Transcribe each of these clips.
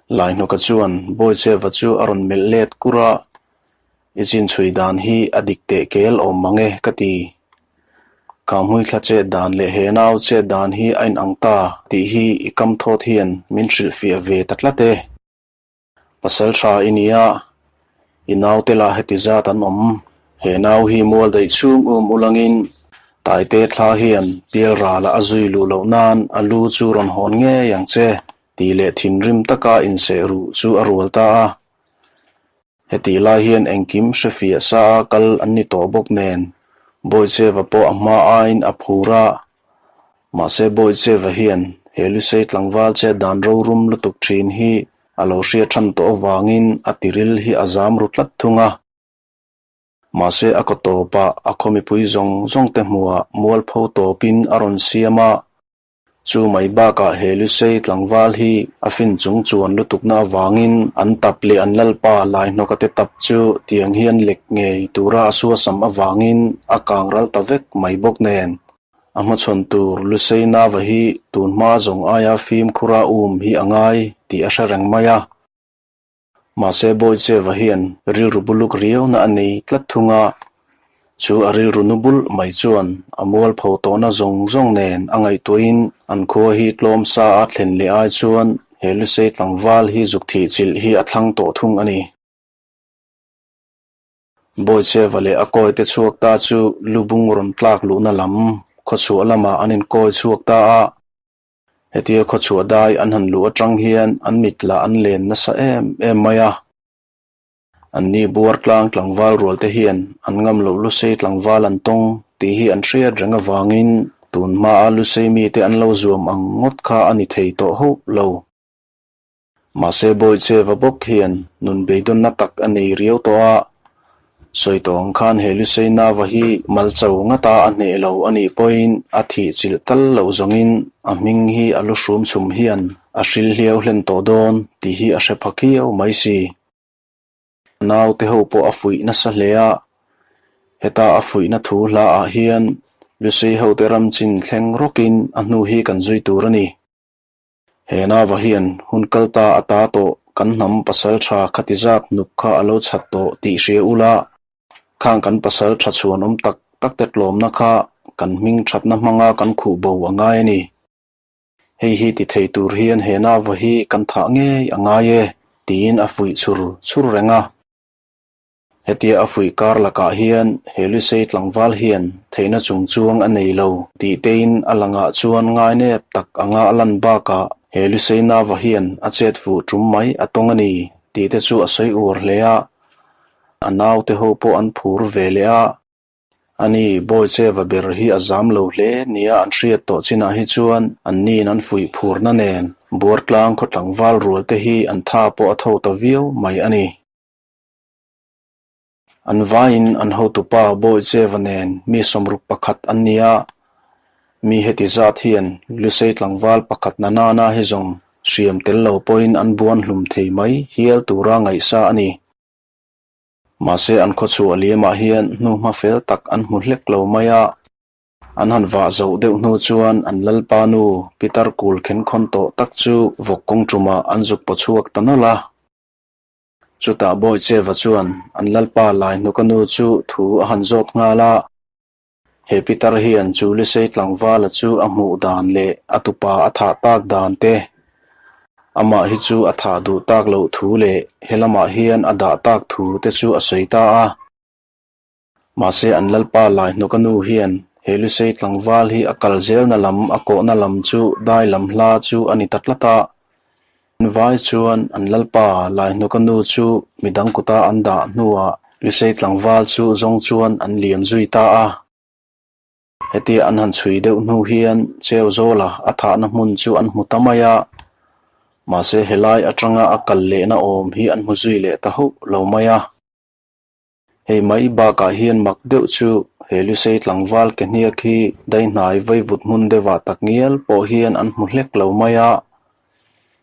Laihnawka chuan Bawicheva chu a rawn melh let kur a, I chinchhui dan hi a dik teh kel awm mang e ka ti. Khamhui thla chet dan leh he nau chet dan hi a inang ta tih hi i kam thawt hian min hrilhfiah ve ta tlat e. Pasal tha i nia, i naute lah heti zat an awm. He nau hi mual daih chhung um ulangin Taite thla hian pial ralah a zui luh loh nan a lu chu rawn hawn ngei ang che tih leh thinrim taka inseh ruh chu a rual ta a. Hetih lai hian engkim hrefiah sa a kal an ni tawh bawk nen Bawicheva pawh a hma aiin a phur a. Mahse Bawicheva hian he Lusei tlangval che dan rorum lutuk thin hi a lo hria than tawh avangin a tiril hi a zam ru tlat thung a. Mahse a kaw tawpah a khaw mipui zawng zawng te hmuhah mualpho tawpin a rawn siam a. Chu mai bakah he Lusei tlangval hi a fin chung chuan lutukna avangin an tap leh an lalpa Laihnawka te tap chu tiang hian lek ngei tura a suasam avangin a kang ral ta vek mai bawk nen. A hmachhawn tur Lusei Nava hi tun hma zawng aia fimkhura um hi a ngai tih a hre reng mai a. Mahse Bawicheva hian rilru buluk riauna a nei tlat thung a, chu a rilru nu bul mai chuan a mualpho tawhna zawng zawng nen a ngaihtuahin an khua hi tlawm sa a thlen leh ai chuan he Lusei tlangval hi zuk thih chilh hi a thlang tawh thung a ni. Bawicheva leh a kawi te chhuak ta chu lubung rawn tlak luhna lam khawchhuah lamah an inkawi chhuak ta a. Hetia khawchhuah dai an han luh atang hian an mit lah an len nasa em em mai a. An ni buar tlang tlangval rual te hian an ngam loh Lusei tlangval an tawng tih hi an hriat reng avangin tun hmaa Lusei mite an lo zuam ang ngawt kha a ni thei tawh hauh lo. Mahse Bawicheva bawk hian nun beidawnna tak a nei riau tawh a, sawi tawh ang khan he Lusei Nava hi mal cho ngata a hneh lo a nih pawhin a thih chilh tal loh zawngin a hming hi a lu hrum chhum hian a hril hliau hlen tawh dawn tih hi a hre pha khiau mai si. Naute ho pawh a fuih nasa hle a, heta a fuihna thu hla ah hian Lusei hote ram chin thleng rawkin a hnu hi kan zui tur a ni. He nava hian hun kal ta a ta tawh kan hnam pasal tha khati zat hnuk kha a lo chhat tawh tih hria ula, khang kan pasal tha chhuan awm tak tak te tlawmna kha kan hming thatna hmanga kan khuh bo a ngai a ni. Hei hi ti thei tur hian he nava hi kan thah ngei a ngai e tiin a fuih chur chur reng a. Hetia a fuih kar lakah hian he Lusei tlangval hian theihna chung chuang a nei lo tih tein a langah chuan ngainep tak anga a lan bakah he Lusei Nava hian a chet fuh tum mai a tawng a ni tih te chu a sawi uar hle a. A naute ho pawh an phur ve leh a. Ani, Bawicheva ber hi a zam lo hle nia an hriat tawh chinah hi chuan anniin an fuih phurna nen Buartlang khaw tlangval rual te hi an tha pawh a tho ta viau mai a ni. An vaiin an hotupa Bawicheva nen mi 61 an ni a, mi heti zat hian Lusei tlangval pakhat Nanana hi zawng hriam tel lo pawhin an buan hlum thei mai hial tura ngaihsa a ni. Mahse an khawchhuah liamah hian hnuhma fel tak an hmu hlek lo mai a, an han vah zoh deuh hnu chuan an lalpa nu Pitar kul khenkhawn tawh tak chu vawk kawng tumah an zuk paw chhuak ta nawlh a. Chutah Bawicheva chuan an lalpa Laihnuka nu chu thu a han zawt nghal a. He pitar hian chu Lusei tlangvala chu a hmuh dan leh a tupa a thah tak dan te, amah hi chu a thah duh tak loh thu leh he lamah hian a dah tak thu te chu a sawi ta a. Mahse an lalpa Laihnuka nu hian he Lusei tlangval hi a kal zelna lam a kawhna lam chu dai lam hla chu a ni ta tlat a. An vai chuan an lalpa Laihnuka nu chu midang kuta an dah hnuah Lusei tlangval chu zawng chuan an liam zui ta a. Hetia an han chhui deuh hnu hian Cheu Zawla a thahna hmun chu an hmu ta mai a. Mahse helai atanga a kal lehna awm hi an hmu zui leh ta hauh lo mai a. Hei mai bakah hian mak deuh chu he Lusei tlangval ke hniak hi daihnai vaivut hmun deuhah tak ngial pawh hian an hmu hlek lo mai a.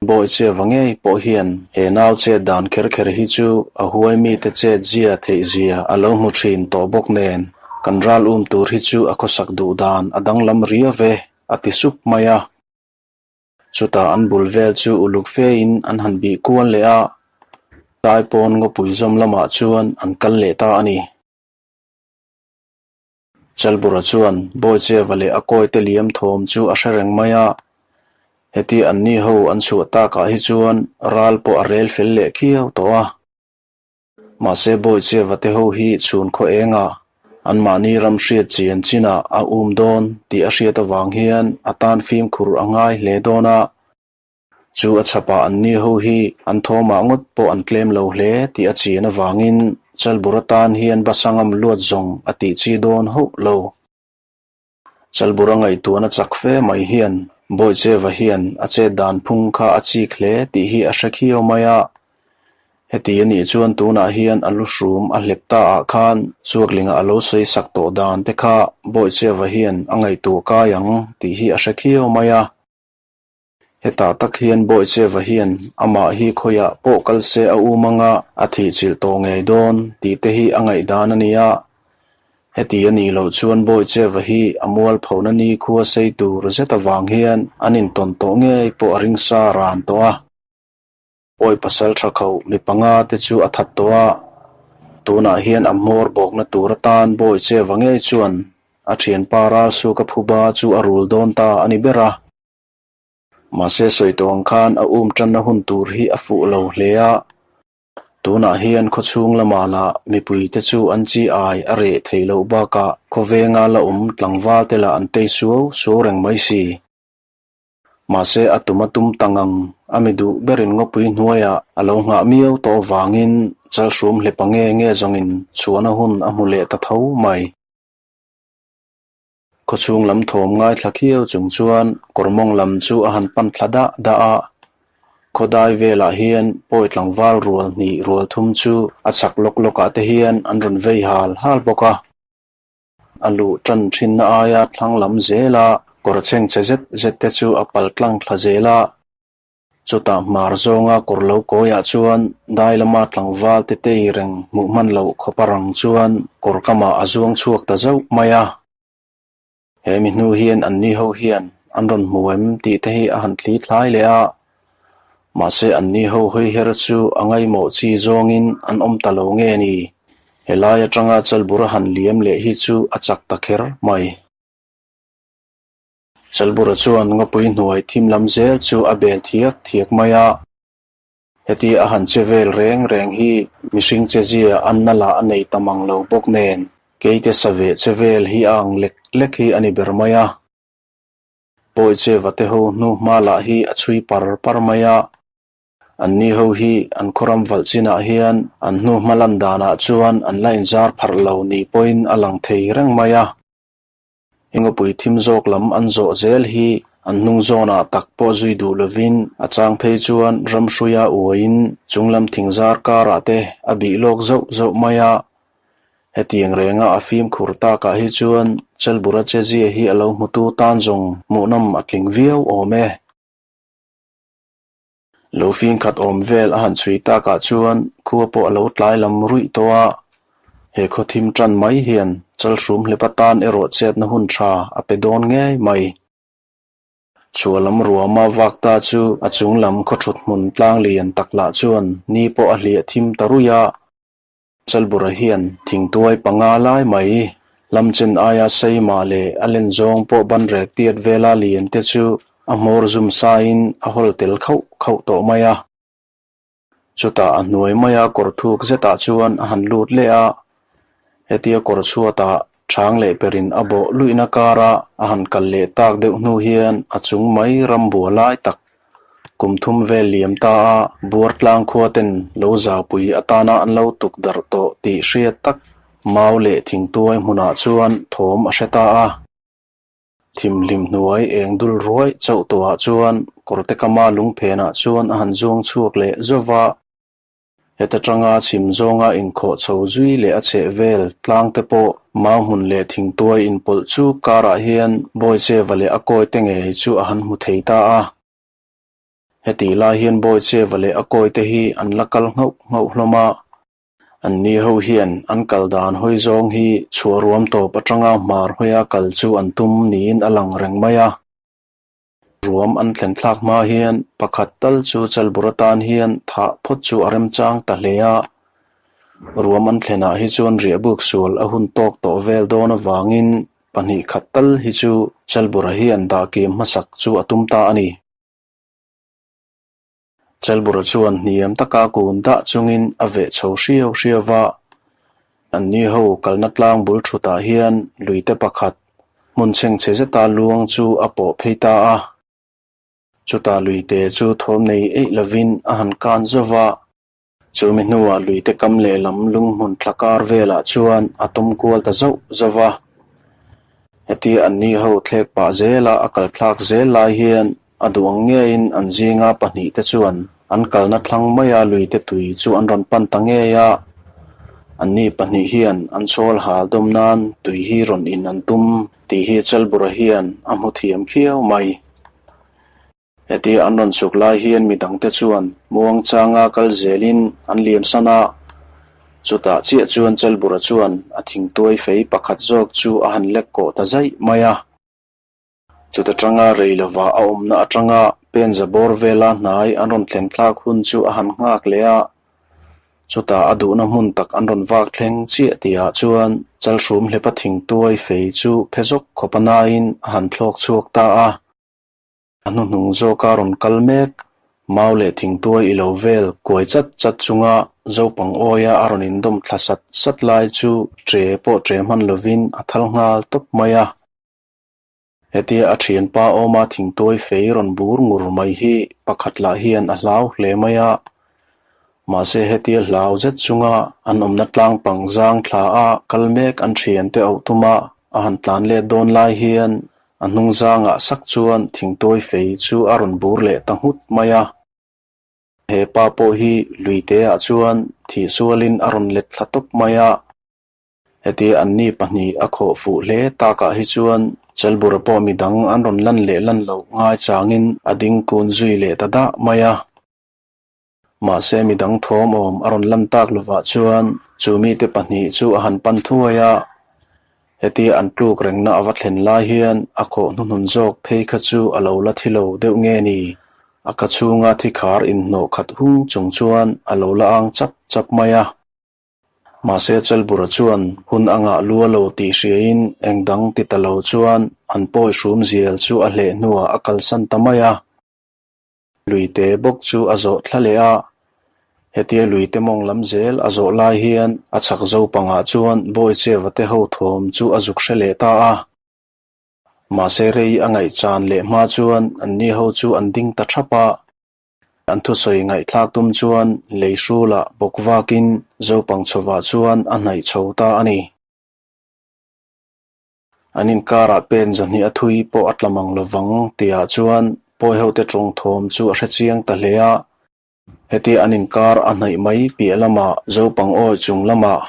Bawicheva ngei pawh hian he nau chet dan kher kher hi chu a huai mite chet zia theih zia a lo hmu thin tawh bawk nen kan ral um tur hi chu a khawsak duh dan a danglam riau ve a ti sup mai a. Chutah an bul vel chu uluk fein an han bih kual leh a, Taipawn ngawpui zawm lamah chuan an kal leh ta a ni. Chalbura chuan Bawicheva leh a kawite liam thawm chu a hre reng mai a, heti anni ho an chhuah takah hi chuan ral pawh a rel fel leh khiau tawh a. Mahse Bawicheva te ho hi chhun khaw engah anmahni ram hriat chian chinah a um dawn tih a hriat avang hian a tan fimkhur a ngai hle dawn a. Chu a chhapah anni ho hi an thawmah ngawt pawh an tlem lo hle tih a chian avangin Chalbura tan hian Basangam luat zawng a tih chi dawn hauh lo. Chalbura ngaihtuahna chak fe mai hian Bawicheva hian a chet dan phung kha a chik hle tih hi a hre khiau mai a. Heti a nih chuan tunah hian a lu hrum a hlep ta ah khan Suaklinga a lo sawi sak tawh dan te kha Bawicheva hian a ngaihtuah kai ang tih hi a hre khiau mai a. Hetah tak hian Bawicheva hian amah hi khawiah pawh kal se a um anga a thihchilh tawh ngei dawn tih te hi a ngaihdan a ni a. Heti a nih loh chuan Bawicheva hi a mualphona nikhua sei tur zet avang hian an intawn tawh ngei pawh a ringsa ran tawh a. Awi pasal tha khauh mi panga te chu a that tawh a, tunah hian a hmawr bawkna tur atan Bawicheva ngei chuan a thianpa Ralsuka phuba chu a rul dawn ta a ni ber a. Mahse sawi tawh ang khan a um tanna hun tur hi a fuh lo hle a, tunah hian khawchhung lamah lah mipuite chu an chi ai a reh theih loh bakah khawvenga la awm tlangval te lah an tei suau suau reng mai si. Mahse a tum a tum ta ngang a mi duh berin ngawpui hnuaiah a lo nghah miau tawh avangin chalhrum hlepa nge nge zawngin chhuahna hun a hmu leh ta tho mai. Khawchhung lam thawm ngaithla khiau chung chuan kawr mawng lam chu a han pan thla dah dah a. Khawdai velah hian pawi tlangval rual hnih rual thum chu a chhak lawk lawkah te hian an rawn vei hal hal bawk a. A luh tan thinna aia thlang lam zela kawr chhengchhe zet zet te chu a pal tlang thla zel a. Chutah hmar zawnga kawr lo kawiah chuan dai lama tlangval te tei reng hmuh hman loh khawp a rang chuan kawr kamah a zuang chhuak ta zauh mai a. He mi hnu hian anni ho hian an rawn hmu em tih te hi a han thli thlai leh a. Mahse anni ho hawi her chu a ngaihmawh chi zawngin an awm ta lo nge ni? Helai atanga Chalbura han liam leh hi chu a chak ta kher mai. Chalbura chuan ngawpui hnuai thim lam zel chu a bel thiak thiak mai a. Heti a han che vel reng reng hi mihring che zia an na lah a nei ta mang lo bawk nen keite sa veh che vel hi a ang lek lek hi a ni ber mai a. Pawicheva te ho hnu hma lah hi a chhui par par mai a. Anni ho hi an khawram valh chinah hian an hnu hma lan danah chuan an la inzar pharh lo ni pawhin a lang thei reng mai a. Engawpui thim zawk lam an zawh zel hi an hnung zawnah tak pawh zui duh lovin a chang phei chuan ramhruia uaiin chunglam thingzar karah te a bih lawk zauh zauh mai a. Hetiang renga a fimkhur takah hi chuan Chelbura chezia hi a lo hmutu tan zawng hmuhnawm a tling viau awm e. Lo fingkhat awm vel a han chhui takah chuan khua pawh a lo tlai lam ruih tawh a, he khaw thim tan mai hian chalhrum hlep atan erawh chetna hun tha a pe dawn ngei mai. Chhuah lam ruama vak ta chu a chung lam khaw thut hmun tlang lian tak lah chuan ni pawh a hliah thim ta ruih a. Chalbura hian thingtuai panga lai mai lamchen aia Seima leh a len zawng pawh banrek tiat vela lian te chu a hmawr zum sain a hawl tel khauh khauh tawh mai a. Chutah a hnuai maia kawr thuk zetah chuan a han lut leh a, hetia kawr chhuatah chang leh perin a bawh luihna kara a han kal leh tak deuh hnu hian a chung mai rambua lai tak Kum thum vel liam ta a, Buartlang khua ten lo zaupui atana an lo tuk darh tawh tih hriat tak mau leh thingtuai hmunah chuan thawm a hre ta a. Thimhlim hnuai eng dul ruai chauh tawhah chuan kawrte kama lungphenah chuan a han zuang chhuak leh zauh a. Heta tanga chhim zawnga inkhawh chho zui leh a chheh vel tlang te pawh mau hmun leh thingtuai inpawlh chu karah hian Bawicheva leh a kawi te ngei chu a han hmu thei ta a. Hetih lai hian Bawicheva leh a kawi te hi an la kal nghauh nghauh hlawm a. Anni ho hian an kal dan hawi zawng hi chhuah ruam tawp atanga hmar hawia kal chu an tum niin a lang reng mai a. Ruam an thlen thlak hma hian pakhat tal chu Chalbur atan hian thah phawt chu a remchang ta hle a. Ruam an thlenah hi chuan riahbuk sual a hun tawk tawh vel dawn avangin pahnih khat tal hi chu Chalbura hian dah kim hmasak chu a tum ta a ni. Chalbura chuan hniam taka kun dah chungin a veh chho hriau hriau va. Anni ho kalna tlang bul thutah hian luite pakhat hmun chhengchhe zeta luang chu a pawh phei ta a. Chutah luite chu thawm nei eih lovin a han kan zo va. Chumi hnuah luite kam lehlam lunghmun thla kar velah chuan a tawm kual ta zauh zauh va. Hetia anni ho thlek pah zela a kal thlak zel lai hian a duh ang ngeiin an zinga pahnihte chuan an kalna thlang maia luite tui chu an rawn pan ta ngei a. Anni pahnih hian an chhawl hal dawm nan tui hi rawn in an tum tih hi Chalbura hian a hmu thiam khiau mai. Hetia an rawn chhuk lai hian midangte chuan muangchanga kal zelin an liamsan a, chutah chiah chuan Chalbura chuan a thingtuai fei pakhat zawk chu a han lek kawh ta zaih mai a. Chuta tanga rei lova a awmna atanga Penza bawr vela hnai an rawn thlen thlak hun chu a han nghak leh a, chutah a duhna hmun tak an rawn vak thleng chiah tihah chuan Chalhrum hlepa thingtuai fei chu phe zawk khawpa naiin a han thlawk chhuak ta a. A hnuhnung zawka rawn kal mek, mau leh thingtuai i lo vel kuai chat chat chunga Zopang awia a rawn indawm thla sat sat lai chu ṭe pawh ṭe hman lovin a thal nghal tawp mai a. Hetia a ṭhianpa awma thingtuai fei rawn bur ngur mai hi pakhat lah hian a hlau hle mai a. Mahse hetia hlau zet chunga an awmna tlang pang zang thla a kal mek an ṭhiante auh tuma a han tlan let dawn lai hian A hnung zangah sak chuan thingtuai fei chu a rawn bur leh ta nghut mai a. He pa pawh hi luiteah chuan thihsualin a rawn let thla tawp mai a. Hetia anni pahnih a khawh fuh hle takah hi chuan Chalbura pawh midang an rawn lan leh lan loh ngai changin a ding kun zui leh ta dah mai a. Mahse midang thawm awm a rawn lan tak lovah chuan chu mite pahnih chu a han pan thuai a, hetia an tluk rengna a va thlen lai hian a khawh hnuhnun zawk phei kha chu a lo la thi lo deuh nge ni? A ka chhunga thi khar inhnawh khat hung chung chuan a lo la ang chap chap mai a. Mahse Chalbura chuan hun a ngah lua lo tih hriain eng dang ti ta lo chuan an pawi hrum zial chu a hleh hnuah a kalsan ta mai a. Luite bawk chu a zawh thla leh a, hetia luite mawng lam zel a zawh lai hian a chhak zo pangah chuan Bawicheva te ho thawm chu a zuk hre leh ta a. Mahse rei a ngaihchan leh hma chuan anni ho chu an ding ta thap a, an thusawi ngaihthlak tum chuan lei hrulah bawk vakin Zopang chhovah chuan a hnaih chho ta a ni. An inkarah pen zahnih a thui pawh a tla mang lovang tihah chuan Pawihote tawng thawm chu a hre chiang ta hle a. Hetia an inkar a hnaih mai piah lamah Zopang awi chung lamah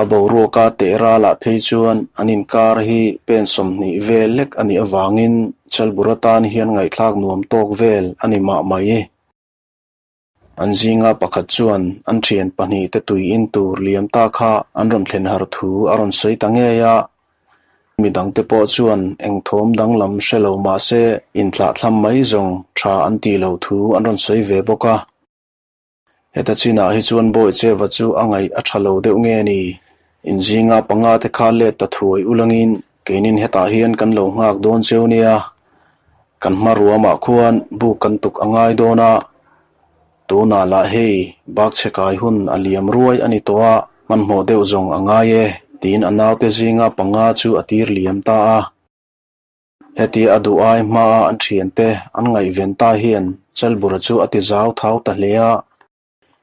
a boruaka teh ralah phei chuan an inkar hi pen 20 vel lek a nih avangin Chalbura tan hian ngaihthlak nuam tawk vel a ni mah mai. An zinga pakhat chuan an thian pahnihte tui in tur liam ta kha an rawn thlen har thu a rawn sawi ta ngei a. Midangte pawh chuan eng thawm danglam hre lo mah se inthlahthlam mai zawng tha an tih loh thu an rawn sawi ve bawk a. Heta chinah hi chuan Bawicheva chu a ngaih a tha lo deuh nge ni? In zinga panga te kha let ta thuai ulangin keinin hetah hian kan lo nghak dawn cheu nia. Kan hma ruamah khuan buk kan tuk a ngai dawn a, tunah lah hei bak chhe kai hun a liam ruai a ni tawh a, hmanhmawh deuh zawng a ngai e, tiin a naute zinga panga chu a tir liam ta a. Hetia a duh ai hmaa an thiante an ngaihven ta hian Chalbura chu a ti zau thau ta hle a.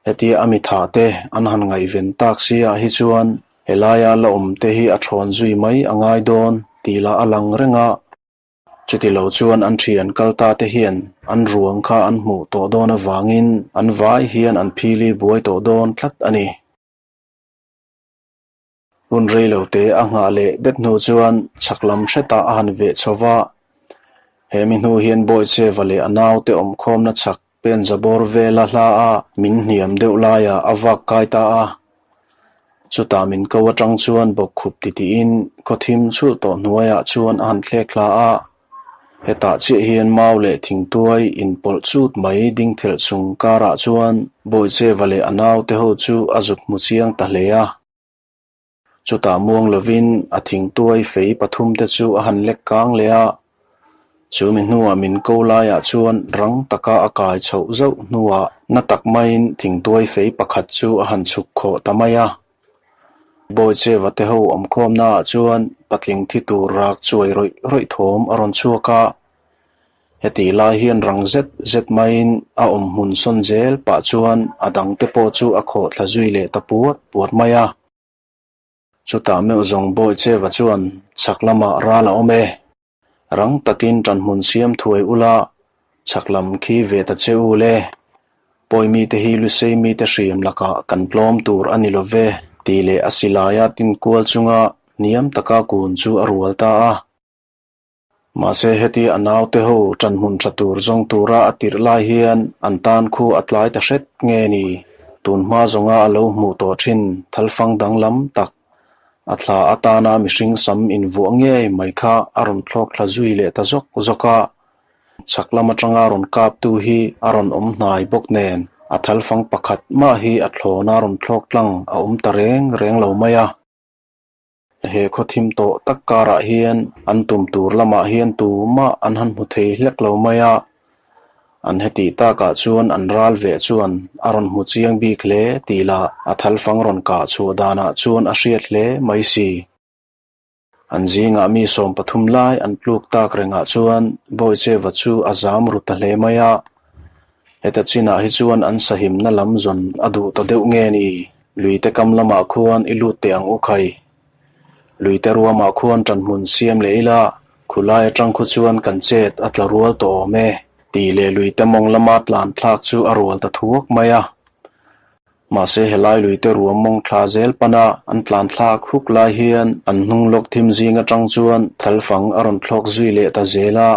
Hetia a mithah te an han ngaihven tak si ah hi chuan helaia la awm te hi a thawn zui mai a ngai dawn tih lah a lang reng a. Chuti lo chuan an thian kal ta te hian an ruang kha an hmuh tawh dawn avangin an vai hian an phili buai tawh dawn tlat a ni. Hun rei lo te a nghah leh det hnu chuan chhak lam hretah a han veh chho va. He mi hnu hian Bawicheva leh a naute awmkhawmna chhak pen za bawr vela hla a min hniam deuh laiah a vak kai ta a. Chutah min ko atang chuan bawkkhup titiin khaw thim chhulh tawh hnuaiah chuan a han thlek hla a. Hetah chiah hian mau leh thingtuai inpawlh chut mai ding thelh chung karah chuan Bawicheva leh a naute ho chu a zuk hmu chiang ta hle a. Chutah muang lovin a thingtuai fei pathumte chu a han lek kang leh a, chumi hnuah min ko laiah chuan rang taka a kai chhoh zauh hnuah na tak maiin thingtuai fei pakhat chu a han chhuk khawh ta mai a. Bawicheva te ho awmkhawmnaah chuan patling thi tur rak chuai rawih rawih thawm a rawn chhuak a, hetih lai hian rang zet zet maiin a awm hmun sawn zel pah chuan a dangte pawh chu a khawh thla zui leh ta puat puat mai a. Chutah meuh zawng Bawicheva chuan chhak lamah ral a awm e. Rang takin ṭanhmun siam thuai ula, chhak lam khi ve ta che u le. Pawi mite hi Lusei mite hriam lakah kan tlawm tur a ni lo ve, tih leh a silaia tin kual chunga hniam taka kun chu a rual ta a. Mahse heti a naute ho ṭanhmun ṭha tur zawng tura a tirh lai hian an tan khu a tlai ta hret nge ni? Tun hma zawnga a lo hmuh tawh ṭhin thalfang danglam tak A thla atana mihring sam invuah ngei mai kha a rawn thlawk thla zui leh ta zawk zawk a. Chhak lam atanga rawn kaptu hi a rawn awm hnai bawk nen a thalfang pakhat mah hi a thlawna rawn thlawk tlang a awm ta reng reng lo mai a. He khaw thim tawh tak karah hian an tum tur lamah hian tumah an han hmu thei hlek lo mai a. An hetih takah chuan an ral veh chuan a rawn hmu chiang bik hle tih lah a thalfang rawn kah chhuah danah chuan a hriat hle mai si. An zingah mi 13 lai an tluk tak rengah chuan Bawicheva chu a zam ru ta hle mai a. Heta chinah hi chuan an sahimna lam zawn a duh ta deuh nge ni? Luite kam lamah khuan i lut teh ang u khai. Luite ruamah khuan ṭanhmun siam leh ila, khulai aṭang khu chuan kan chet a tla rual tawh awm e, tih leh luite mawng lama tlan thlak chu a rual ta thuak mai a. Mahse helai luite ruam mawng thla zel pana an tlan thlak huk lai hian an hnung lawk thim zing aṭang chuan thalfang a rawn thlawk zui leh ta zel a.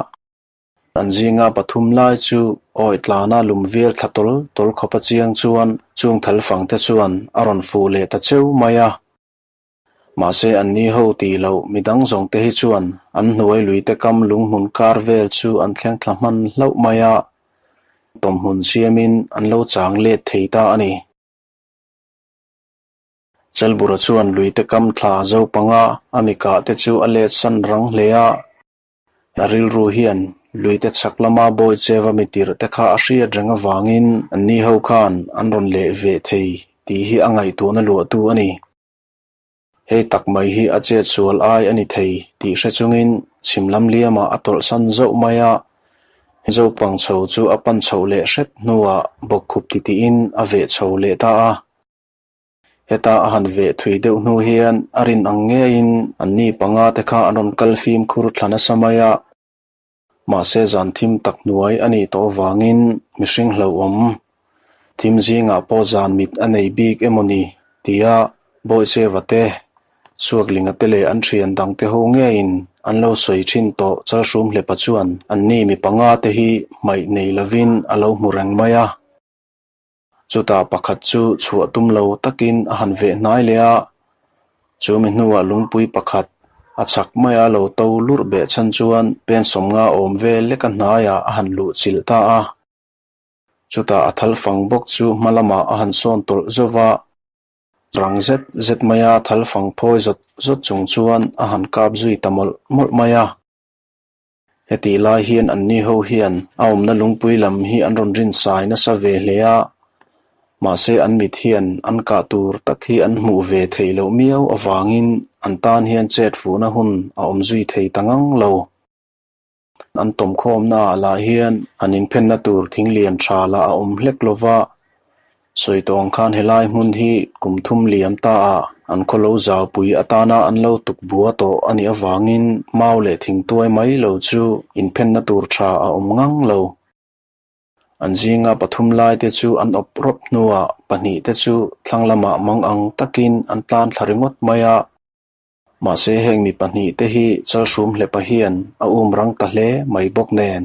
An zinga pathum lai chu awi tlana lum vial thla tawl tawl khawp a chiang chuan chung thalfang te chuan a rawn fuh leh ta cheu mai a. Mahse anni ho tih loh midang zawng te hi chuan an hnuai luite kam lunghmun kar vel chu an thleng thla hman hlauh mai a, tawmhmun siamin an lo chang let thei ta a ni. Chalbura chuan luite kam thla zo panga a mi kah te chu a let san rang hle a. A rilru hian luite chhak lama Bawicheva mi tirh te kha a hriat reng avangin anni ho khan an rawn leh ve thei tih hi a ngaihtuahna luahtu a ni. Hei tak mai hi a chet sual ai a ni thei tih hre chungin chhim lam liamah a tawlhsan zauh mai a, Zopang chho chu a pan chhoh leh hret hnuah bawkkhup titiin a veh chho leh ta a. Heta a han veh thui deuh hnu hian a rin ang ngeiin anni panga te kha an rawn kal fimkhur thla nasa mai a. Mahse zan thim tak hnuai a nih tawh avangin mihring hlauhawm thim zingah pawh zan mit a nei bik emaw ni tia Bawicheva te, Suaklinga te leh an thian dangte ho ngeiin an lo sawi thin tawh Chalhrum Hlepa chuan anni mi panga te hi hmaih nei lovin a lo hmu reng mai a. Chutah pakhat chu chhuah tum lo takin a han veh hnai leh a, chu mi hnuah lungpui pakhat a chhak maia lo to lurh beh chhan chuan pen 50 awm vel leka hnaiah a han luh chilh ta a. Chutah a thal fang bawk chu hma lamah a han sawn tawlh zauh va, rang zet zet maia thal fang phawi zawt zawt chung chuan a han kap zui ta mawlh mawlh mai a. Hetih lai hian anni ho hian a awmna lungpui lam hi an rawn rinsai nasa ve hle a, mahse an mit hian an kah tur tak hi an hmuh ve theih loh miau avangin an tan hian chet fuhna hun a awm zui thei ta ngang lo. An tawmkhawmnaah lah hian han inphenna tur thing lian tha lah a awm hlek lo va, Sawi tawh ang khan helai hmun hi kum thum liam ta ah an khaw lo zaupui atana an lo tuk bua tawh a nih avangin mau leh thingtuai mai lo chu inphenna tur tha a awm ngang lo. An zinga pathum lai te chu an awp rawp hnuah pahnih te chu thlang lamah mang ang takin an tlan thla ringawt mai a. Mahse heng mi pahnih te hi Chalhrum Hlepa hian a um rang ta hle mai bawk nen,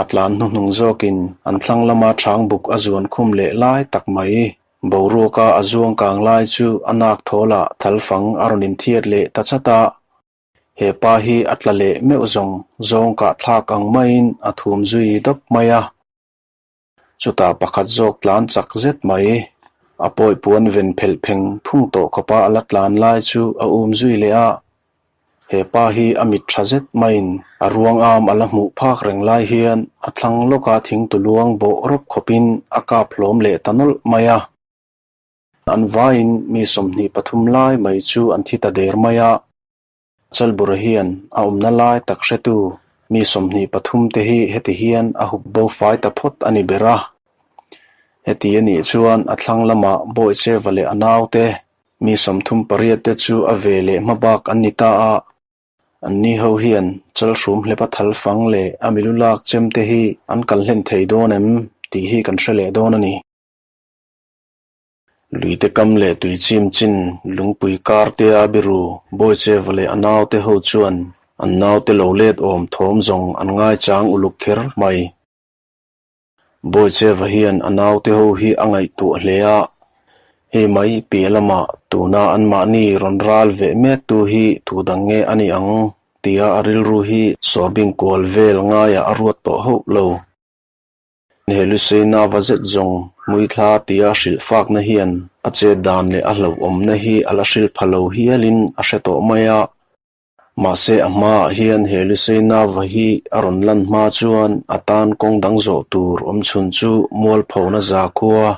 a tlan hnuhnung zawkin an thlang lama chhang buk a zuan khum leh lai tak mai. Boruaka a zuang kang lai chu a nak thawlah thalfang a rawn inthiat leh ta chat a. He pa hi a tla leh meuh zawng zawng kah thlak ang maiin a thum zui dawp mai a. Chutah pakhat zawk tlan chak zet mai. A pawi puan ven phelh pheng phung tawh khawpa a la tlan lai chu a um zui leh a. He pa hi a mit tha zet maiin a ruang am a la hmuh phak reng lai hian a thlang lawka thingtu luang bawh rawp khawpin a kap hlawm leh ta nawlh mai a. An vaiin mi 23 lai mai chu an thi ta der mai a. Chalbura hian a awmna lai tak hretu mi 23 te hi heti hian a hup bo fai ta phawt a ni ber a. Heti a nih chuan a thlang lamah Bawicheva leh a naute mi 38 te chu a ve leh hma bak an ni ta a. Anni ho hian Chalhrum hlepa thal fang leh a milu lak chem te hi an kal hlen thei dawn em tih hi kan hre leh dawn a ni. Luite kam leh tui chim chin lungpui kar te a biru Bawicheva leh a naute ho chuan an naute lo let awm thawm zawng an ngaichang uluk kher mai. Bawicheva hian a naute ho hi a ngaihtuah hle a, hei mai piah lamah tuna anmahni rawn ral veh mektu hi tu dang nge a ni ang tia a rilru hi sawrbing kual vel ngaiah a ruat tawh hauh lo. He Luseina va zet zawng hmuithla tia hrilh fakna hian a chet dan leh a hlauhawmna hi a la hrilh pha lo hialin a hre tawh mai a. Mahse a hmaah hian he Luseina va hi a rawn lan hma chuan a tan kawng dang zawh tur awm chhun chu mualphona zakhua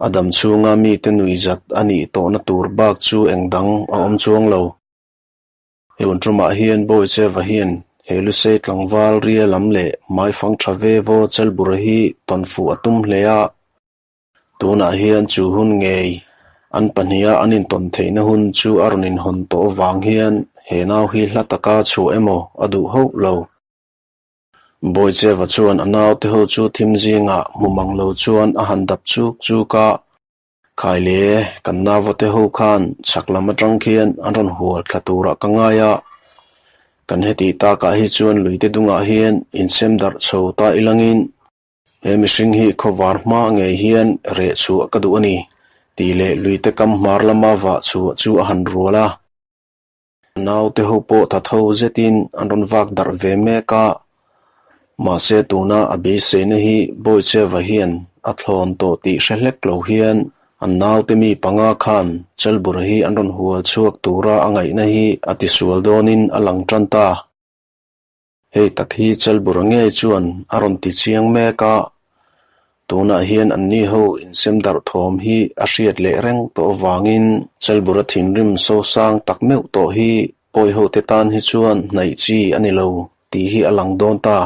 a dam chhunga mite nuihzat a nih tawhna tur bak chu eng dang a awm chuang lo. He hun tumah hian Bawicheva hian he Lusei tlangval ria lam leh hmaifang tha ve vaw Chalbura hi tawn fuh a tum hle a. Tunah hian chu hun ngei an pahniha an intawn theihna hun chu a rawn inhawn tawh avang hian he nau hi hla taka chhuah emaw a duh hauh lo. Bawicheva chuan a naute ho chu thim zingah hmu mang lo chuan a han dap chuk chuk a. Khai le, kan navate ho khan chhak lam atang khian an rawn hual thla turah ka ngai a. Kan heti takah hi chuan luite dungah hian insem darh chho ta ilangin he mihring hi khawvar hma ngei hian reh chhuah ka duh a ni, tih leh luite kam hmar lama vah chhuah chu a han rual a. Naute ho pawh tha tho zetin an rawn vak darh ve mek a, mahse tuna a beiseina hi Bawicheva hian a thlawn tawh tih hre hlek lo hian an naute mi panga khan Chalbura hi an rawn hual chhuak tura a ngaihna hi a tisual dawnin a lang tan ta. Hei tak hi Chalbura ngei chuan a rawn ti chiang mek a, tunah hian anni ho insem darh thawm hi a hriat leh reng tawh avangin Chalbura thinrim sosang tak meuh tawh hi pawi hote tan hi chuan hnaih chi a ni lo tih hi a lang dawn ta.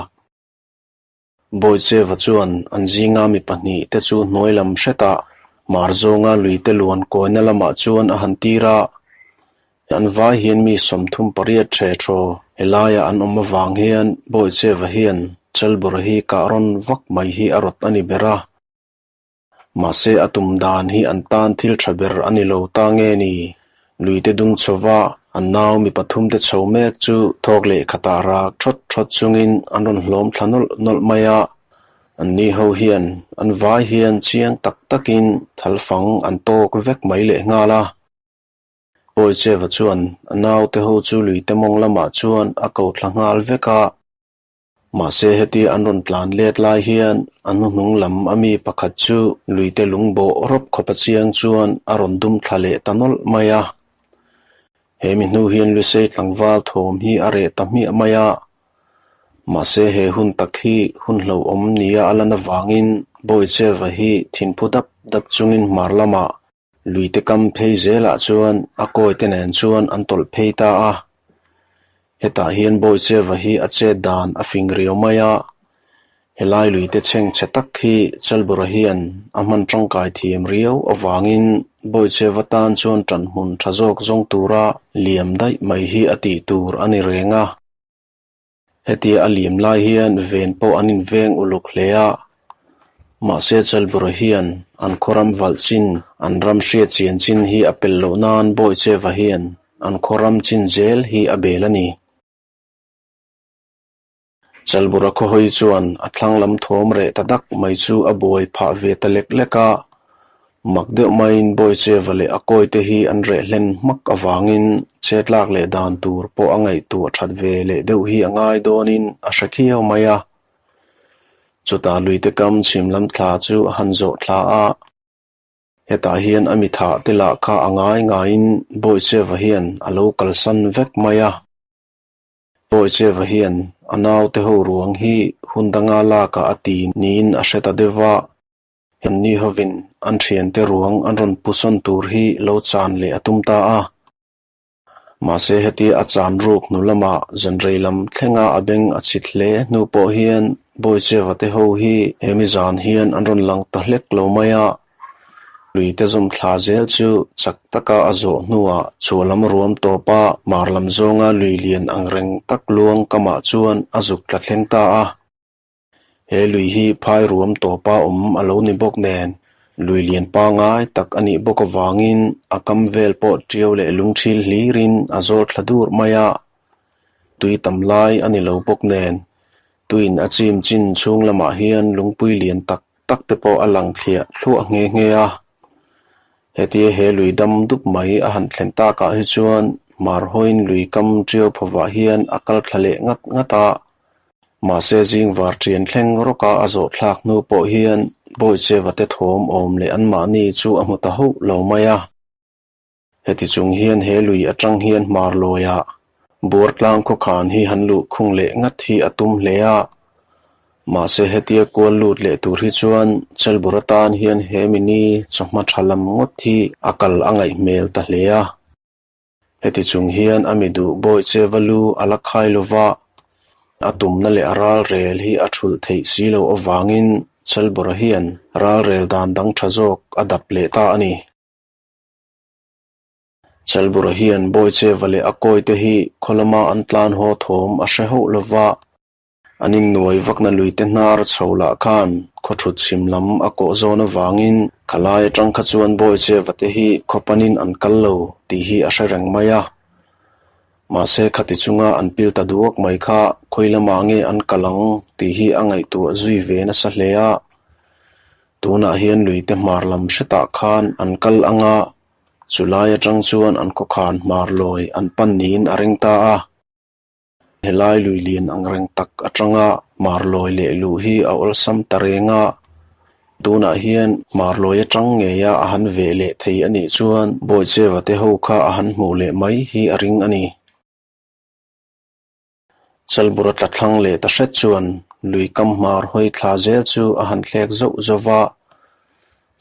Bawicheva chuan an zinga mi pahnih te chu hnuai lam hretah hmar zawnga luite luan kawina lamah chuan a han tir a. An vai hian mi 38 ṭhe ṭhaw helaiah an awm avang hian Bawicheva hian Chalbura hi kah rawn vak mai hi a rawt a ni ber a. Mahse a tum dan hi an tan thil ṭha ber a ni lo ta nge ni? Luite dung chhova an nau mi pathum te chho mek chu thawk leh khatah rak ṭhawt ṭhawt chungin an rawn hlawm thla nawlh nawlh mai a. Anni ho hian an vai hian chiang tak takin thalfang an tawk vek mai lehnghal a. Bawicheva chuan a naute ho chu luite mawng lamah chuan a ko thla nghal vek a. Mahse heti an rawn tlan let lai hian a hnuhnung lam a mi pakhat chu luite lung bawh rawp khawp a chiang chuan a rawn dum thla leh ta nawlh mai a. He mi hnu hian Lusei tlangval thawm hi a reh ta hmiah mai a. Mahse he hun tak hi hun hlauhawm nia a lan avangin Bawicheva hi thinphu dap dap chungin hmar lamah Luite kam phei zelah chuan a kawite nen chuan an tawlh phei ta a. Hetah hian Bawicheva hi a chet dan a fing riau mai a. Helai luite chheng chhe tak hi Chalbura hian a hman tangkai thiam riau avangin Bawicheva tan chuan ṭanhmun ṭha zawk zawng tura liam daih mai hi a tih tur a ni reng a. Hetia a liam lai hian ven pawh an inveng uluk hle a, mahse Chalbura hian an khawram valh chin, an ram hriat chian chin hi a pel loh nan Bawicheva hian an khawram chin zel hi a bel a ni. Chalbura khawhawi chuan a thlang lam thawm reh ta dak mai chu a buai phah ve ta lek lek a. Mak deuh maiin Bawicheva leh a kawite hi an reh hlen hmak avangin chetlak leh dan tur pawh a ngaihtuah that ve leh deuh hi a ngai dawnin a hre khiau mai a. Chutah luite kam chhim lam thla chu a han zawh thla a. Hetah hian a mithah te lah kha a ngai ngaiin Bawicheva hian a lo kalsan vek mai a. Bawicheva hian a naute ho ruang hi hun danga lakah a ti niin a hre ta deuh va. Anni hovin an thiante ruang an rawn pu sawn tur hi lo chan leh a tum ta a. Mahse hetia a chan ruk hnu lamah zanrei lam thlenga a beng a chhit hle hnu pawh hian Bawicheva te ho hi he mi zan hian an rawn lang ta hlek lo mai a. Luite zawm thla zel chu chak taka a zawh hnuah chhuah lam ruam tawpa hmar lam zawnga lui lian angreng tak luang kamah chuan a zuk tla thleng ta a. He lui hi phai ruam tawpa awm a lo ni bawk nen, lui lian pangngai tak a nih bawk avangin a kam vel pawh ṭiau leh lungṭhil hlirin a zawl thla dur mai a. Tui tam lai a ni lo bawk nen, tuin a chim chin chhung lamah hian lungpui lian tak tak te pawh a lang thliah thluah nghe nghe a. Hetia he lui dam dup mai a han thlen takah hi chuan Marhawiin lui kam ṭiau phovah hian a kal thla leh ngat ngat a. Mahse zing var ṭian thleng rawka a zawh thlak hnu pawh hian Bawicheva te thawm awm leh anmahni chu a hmu ta hauh lo mai a. Heti chung hian he lui atang hian hmar lawiah Buartlang khawkhan hi han luh khung leh ngat hi a tum hle a. Mahse hetia kual lut leh tur hi chuan Chelbur atan hian he mini chawhma tha lam ngawt hi a kal a ngaih hmel ta hle a. Heti chung hian a mi duh Bawicheva lu a la khai lo va, a tumna leh a ralrel hi a thulh theih si loh avangin Chelbura hian ralrel dan dang tha zawk a dap leh ta a ni. Chelbura hian Bawicheva leh a kawite hi khaw lama an tlan haw thawm a hre hauh lo va, An innuai vakna luite hnar chho lah khan khaw thut chhim lam a kawh zawn avangin khalai atang kha chuan Bawicheva te hi khaw panin an kal lo tih hi a hre reng mai a. Mahse khati chunga an pil ta duak mai kha khawi lamah nge an kal ang tih hi a ngaihtuah zui ve nasa hle a. Tunah hian luite hmar lam hretah khan an kal ang a, chulai atang chuan an khawkhan hmar lawi an pan niin a ring ta a. Helai lui lian angreng tak atanga hmarlawi leh luh hi a awlsam ta reng a, tunah hian hmarlawi atang ngeia a han veh leh thei a nih chuan Bawicheva te ho kha a han hmuh leh mai hi a ring a ni. Chalbura tla thlang leh ta hret chuan lui kam hmar hawi thla zel chu a han thlek zauh zauh va,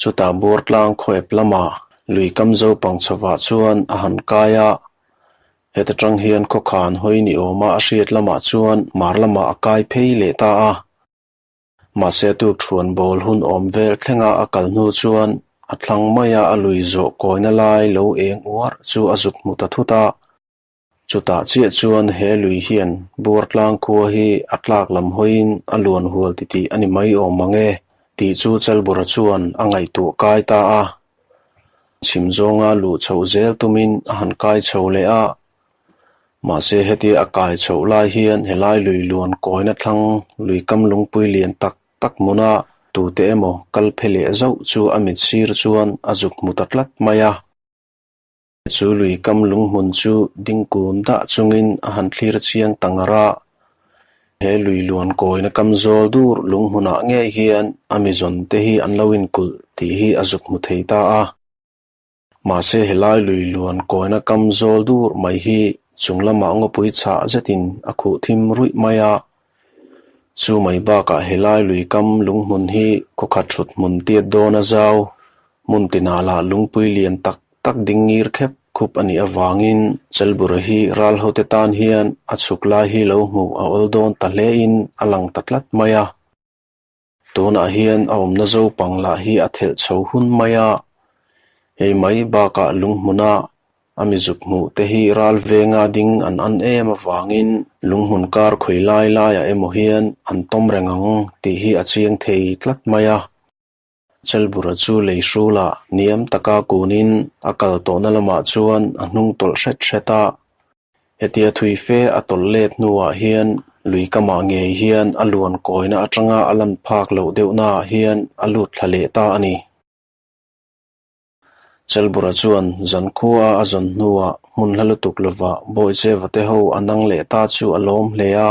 chutah Buartlang khawep lamah lui kam zopang chhovah chuan a han kai a, Heta tang hian khawkhan hawi ni awma a hriat lamah chuan hmar lamah a kai phei leh ta a. Mahse tukthuan bawl hun awm vel thlenga a kal hnu chuan a thlang maia a lui zawh kawina lai lo eng uar chu a zuk hmu ta thut a. Chutah chiah chuan he lui hian Buartlang khua hi a tlak lam hawiin a luan hual titih a ni mai awm ang e tih chu Chalbura chuan a ngaihtuah kai ta a. Chhim zawnga luh chhoh zel tumin a han kai chho leh a, mahse hetia a kai chhoh lai hian helai lui luan kawina thlang lui kam lungpui lian tak tak hmuna tute emaw kal phe leh zauh chu a mit sir chuan a zuk hmu ta tlat mai a. Chu lui kam lung hmun chu dingkun dah chungin a han thlir chiang ta ngar a. He lui luan kawina kam zawl dur lung hmunah ngei hian a mizawn te hi an lo inkulh tih hi a zuk hmu thei ta a. Mahse helai lui luan kawina kam zawl dur mai hi chung lamah ngawpui chhah zetin a khuh thim ruih mai a. Chu mai bakah helai lui kam lung hmun hi khawkhat thut hmun tiat dawn a zau, hmun tinah lah lungpui lian tak tak ding ngir khep khup a nih avangin Chelbura hi ral hote tan hian a chhuk lai hi lo hmuh a awl dawn ta hlein a lang ta tlat mai a. Tunah hian a awmna zopang lah hi a thelh chho hun mai a, hei mai bakah lunghmuna a mizuk hmuh te hi ral venga ding an an em avangin lunghmun kar khawi lai laiah emaw hian an tawm reng ang tih hi a chiang thei tlat mai a. Chelbura chu lei hrulah niam taka kunin a kal tawhna lamah chuan a hnung tawlh hret hret a. Hetia thui fe a tawlh let hnuah hian lui kamah ngei hian a luan kawina atanga a lan phak loh deuhnaah hian a lut thla leh ta a ni. Chalbura chuan zankhua a zawn hnuah hmun hla lutuk lovah Bawicheva te ho a nang leh ta chu a lawm hle a.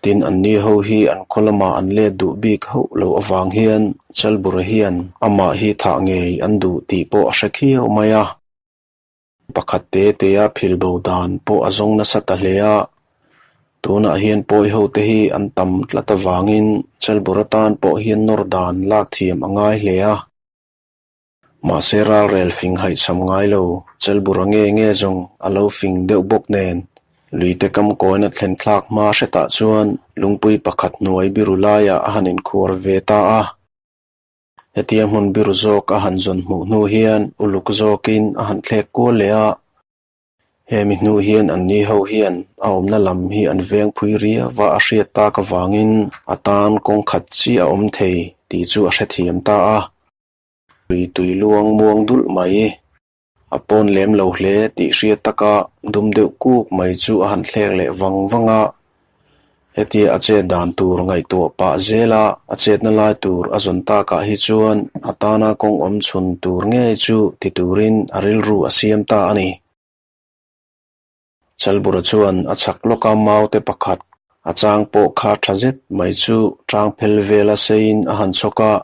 Tin, anni ho hi an khaw lamah an let duh bik hauh loh avang hian Chalbura hian amah hi thah ngei an duh tih pawh a hre khiau mai a. Pakhat te tea phil bo dan pawh a zawng nasa ta hle a. Tunah hian pawi ho te hi an tam tlat avangin Chalbura tan pawh hian nawr dan lak thiam a ngai hle a. Mahse ralrel fing haihchham ngai lo, Chalbura nge nge zawng a lo fing deuh bawk nen, luite kam kawina thlen thlak hma hretah chuan lungpui pakhat hnuai biru laiah a han inkhuar ve ta a. Hetia hmun biru zawk a han zawn hmuh hnu hian uluk zawkin a han thlek kual leh a. Hemi hnu hian anni ho hian a awmna lam hi an veng phui riau a a hriat tak avangin a tan kawng khat chiah a awm thei tih chu a hrethiam ta a. Lui tui luang muang dulh mai. A pawn lem lo hle tih hriat taka dum deuh kuk mai chu a han thlek leh vang vang a. Hetia a chet dan tur ngaihtuah pah zela a chetna lai tur a zawn takah hi chuan a tana kawng awm chhun tur ngei chu ti turin a rilru a siam ta a ni. Chalbura chuan a chhak lawka maute pakhat a chang pawh kha tha zet mai chu tang phel vela seiin a han chhawk a.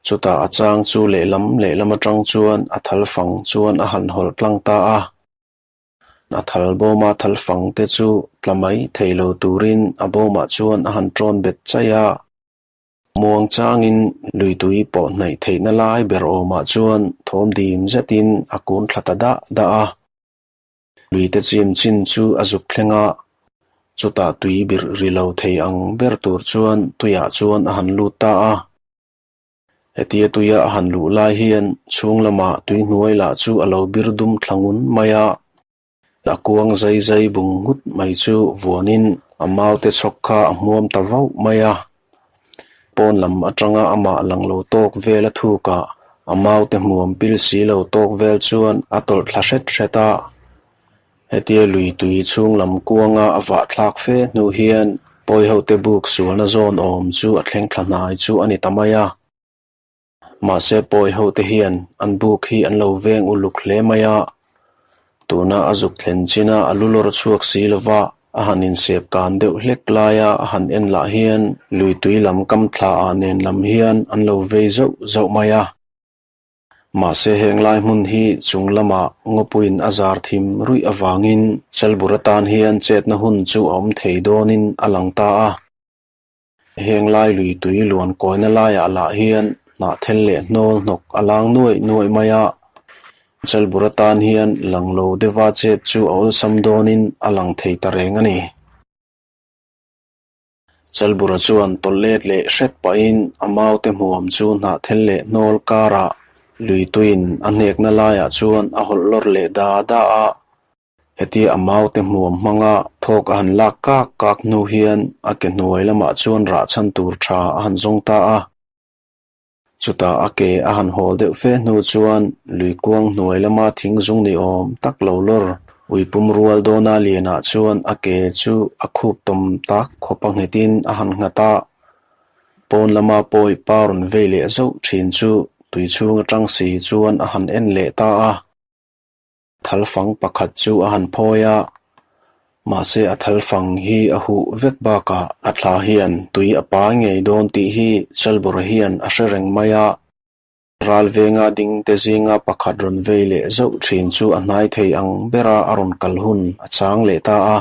Chutah a chang chu lehlam lehlam atang chuan a thal fang chuan a han hawlh tlang ta a. A thal bawma thal fang te chu tla mai thei lo turin a bawmah chuan a han tawn bet chaih a. Muang changin lui tui pawh hnaih theihna lai ber awmah chuan thawm dim zetin a kun thla ta dah dah a. Luite chim chin chu a zuk thleng a, chutah tui birh ri lo thei ang ber tur chuan tuiah chuan a han lut ta a. Hetia tuia a han luh lai hian chhung lamah tui hnuai lah chu a lo bir dum thla ngun mai a. A kuang zai zai bung nghut mai chu vuanin a maute chhawk kha a hmuam ta vauh mai a. Pawn lam atanga amah lang lo tawk vel a thukah a maute hmuam pil si lo tawk vel chuan a tawlh thla hret hret a. Hetia lui tui chhung lam kuanga a vah thlak fe hnu hian pawihote buk sualna zawn awm chu a thleng thla hnai chu a ni ta mai a. Mahse pawihote hian an buk hi an lo veng uluk hle mai a. Tuna a zuk thlen china a lu lawr chhuak si lova a han insep kan deuh hlek laia a han en lah hian lui tui lam kam thla ah nen lam hian an lo vei zauh zauh mai a. Mahse heng lai hmun hi chung lamah ngawpuiin a zar thim ruih avangin Chalbur atan hian chetna hun chu a awm thei dawnin a lang ta a. Heng lai lui tui luan kawina laiah lah hian hnahthel leh hnawl hnawk a lang nuaih nuaih mai a. Chalbur atan hian lang lo deuha chet chu a awlsam dawnin a lang thei ta reng a ni. Chalbura chuan tawlh let leh hret pahin a maute hmuam chu hnahthel leh hnawl karah lui tuiin a hnekna laiah chuan a hawlh lawr leh da da a. Hetia a maute hmuam hmanga thawk a han lak kak kak hnu hian a ke hnuai lamah chuan rah chhan tur tha a han zawng ta a. Chutah a ke a han hawl deuh fe hnu chuan lui kuang hnuai lama thing zung ni awm tak lo lawr ui pum rual dawna lianah chuan a ke chu a khup tawm tak khawp a nghetin a han nghat a. Pawn lama pawi pa rawn vei leh zauh thin chu tui chhung atang si chuan a han en leh ta a. Thalfang pakhat chu a han phawi a, mahse a thalfang hi a huh vek bakah a thla hian tui a pai ngei dawn tih hi Chalbura hian a hre reng mai a. Ral venga ding te zinga pakhat rawn vei leh zauh thin chu a hnai thei ang bera a rawn kal hun a chang leh ta a.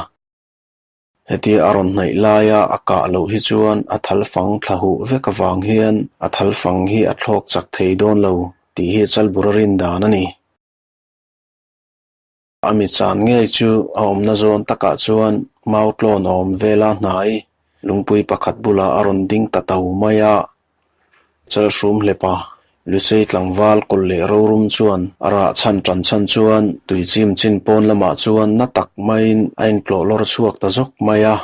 Hetia a rawn hnaih laia a kah loh hi chuan a thalfang thla huh vek avang hian a thalfang hi a thlawk chak thei dawn lo tih hi Chalbura rin dan a ni. A mi chan ngei chu a awmna zawn takah chuan mau tlawn awm vela hnai lungpui pakhat bulah a rawn ding ta to mai a. Chalhrum hlepa Lusei tlangval kawlh leh rorum chuan a rah chhan tan chhan chuan tui chim chin pawn lamah chuan na tak maiin a intlawh lawr chhuak ta zawk mai a.